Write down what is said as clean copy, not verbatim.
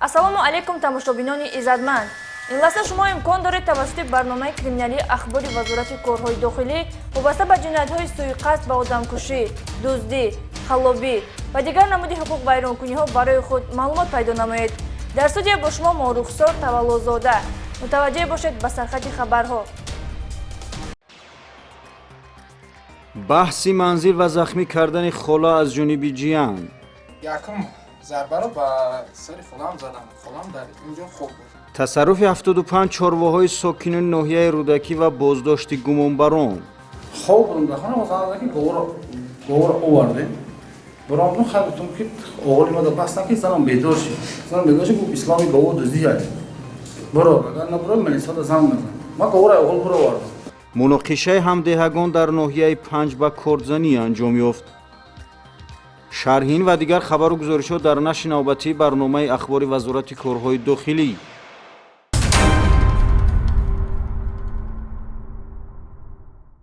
Ассалому алайкум, тамошобинони иззатманд. Ин лаҳза шумо имкон доред тавассути барномаи криминалии Ахбори Вазорати корҳои дохилӣ вобаста ба ҷиноятҳои суиқасд ба одамкушӣ, дуздӣ, халлобӣ ва дигар намуди ҳуқуқвайронкуниҳо барои худ маълумот пайдо намоед. Дар студия бо шумо Морухсор Таваллозода. Мутаваҷҷеҳ бошед ба сархати хабарҳо. Баҳси манзил ва захмӣ кардани хола аз ҷониби ҷиян. Якум зарбаро ба сари холам задам. Холам дар ин ҷо хоб буд. Тасарруфи 75 чорвоҳои сокинони ноҳияи Рӯдакӣ ва боздошти гумонбарон. Хоб будам дар хона, занг ки говро овардем. Баромадам, хай гуфтам ки оғоли ма бастан ки занам бедор шид. Занам бедор шид, гуфт исломи гово дуздӣ ҳаст. Буро, агар набуро, милисода занг мезанам. Ман говро оғол буро овардам. Муноқишаи ҳамдеҳагон дар ноҳияи Панҷ ба кордзанӣ анҷом ёфт. Шарҳин ва дигар хабару гузоришҳо дар нашри навбатии барномаи Ахбори Вазорати корҳои дохилӣ.